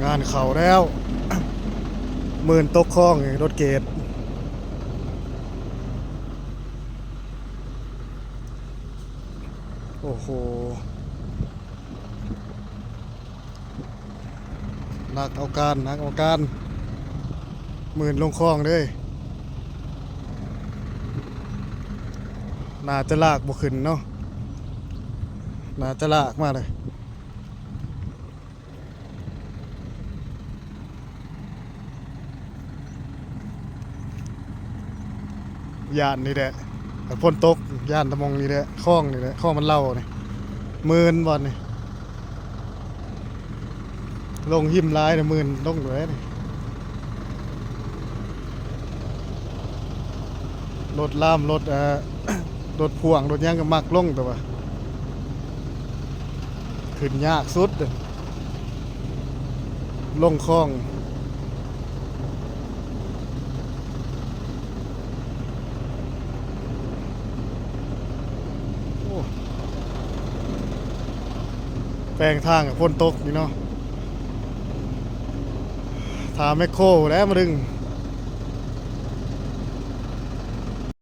ງານເຂົ້າແລ້ວ ໝື່ນຕົກຄອງນີ້ ລົດເກດ. ໂອ້ໂຫ ໜັກເອົາການ ໜັກເອົາການ ໝື່ນລົງຄອງເດ້. ໜ້າຈະລາກບໍ່ຂຶ້ນເນາະ ໜ້າຈະລາກມາເລີຍ. ຢ້ານນີ້ແຫຼະ ຄັນຝົນຕົກ ຢ້ານແຕ່ໝ່ອງນີ້ແຫຼະ ຄອງນີ້ແຫຼະ ຄອງມັນເຫຼົ່ານີ້ ໝື່ນບ່ອນນີ້ ລົງຫິມຫຼາຍນີ້ ໝື່ນລົງຢູ່ເດ້ນີ້. ລົດລາມ ລົດ ເອີ ລົດພ່ວງ ລົດຫຍັງກໍມັກລົງ ແຕ່ວ່າຂຶ້ນຍາກສຸດເດ້ ລົງຄອງ. ໂອ້ ແປງທາງກໍຝົນຕົກນີ້ເນາະ ຖ້າແມັກໂຄແຫຼະມາດຶງ.